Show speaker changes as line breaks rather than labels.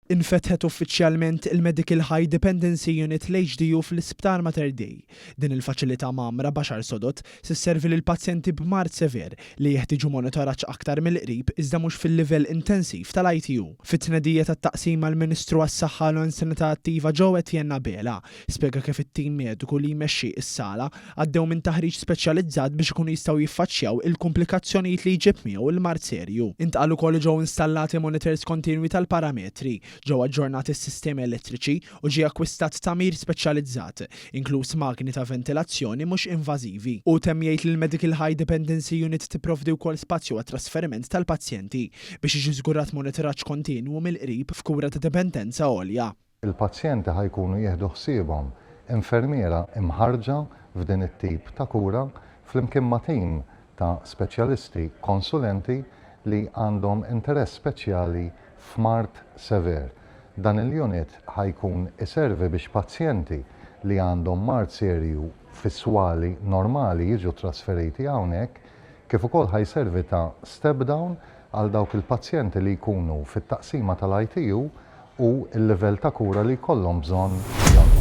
Infetħet uffiċjalment il-Medical High Dependency Unit l-HDU fl-Isptar Mater Dei. Din il-faċilità mgħammra b'għaxar sodod se sservi lil pazjenti b'mard sever li jeħtieġu monitoraġġ aktar mill-qrib iżda mhux fil-livell intensiv tal-ITU. Fit-tnedija tat-taqsima l-Ministru għas-Saħħa u l-Anzjanità Attiva Joe Etienne Abela spjega kif it-tim mediku li jmexxi s-sala għaddew minn taħriġ speċjalizzat biex ikunu jistgħu jiffaċċjaw il-kumplikazzjonijiet li jġib miegħu l-mard serju. Intqal ukoll li ġew installati monitors kontinwi tal-parametri, ġew aġġornati s-sistemi elettriċi u ġie akkwistat tagħmir speċjalizzat, inkluż magni ta' ventilazzjoni mhux invażivi. Hu temm jgħid li l-Medical High Dependency Unit tipprovdi wkoll spazju għat-trasferiment tal-pazjenti biex jiġi żgurat monitoraġġ kontinwu mill-qrib f'kura ta' dipendenza għolja.
Il-pazjenti ħa jkunu jieħdu ħsiebhom infermiera imħarrġa f'din it-tip ta' kura flimkien ma' tim ta' speċjalisti konsulenti li għandhom interess speċjali f'mard sever. Dan il-unit ħa jkun iservi biex pazjenti li għandhom mard serju fi swali normali jiġu trasferiti hawnhekk kif ukoll ħa jservi ta' step down għal dawk il-pazjenti li jkunu fit-taqsima tal-ITU u l-livell ta' kura li jkollhom bżonn jonqos.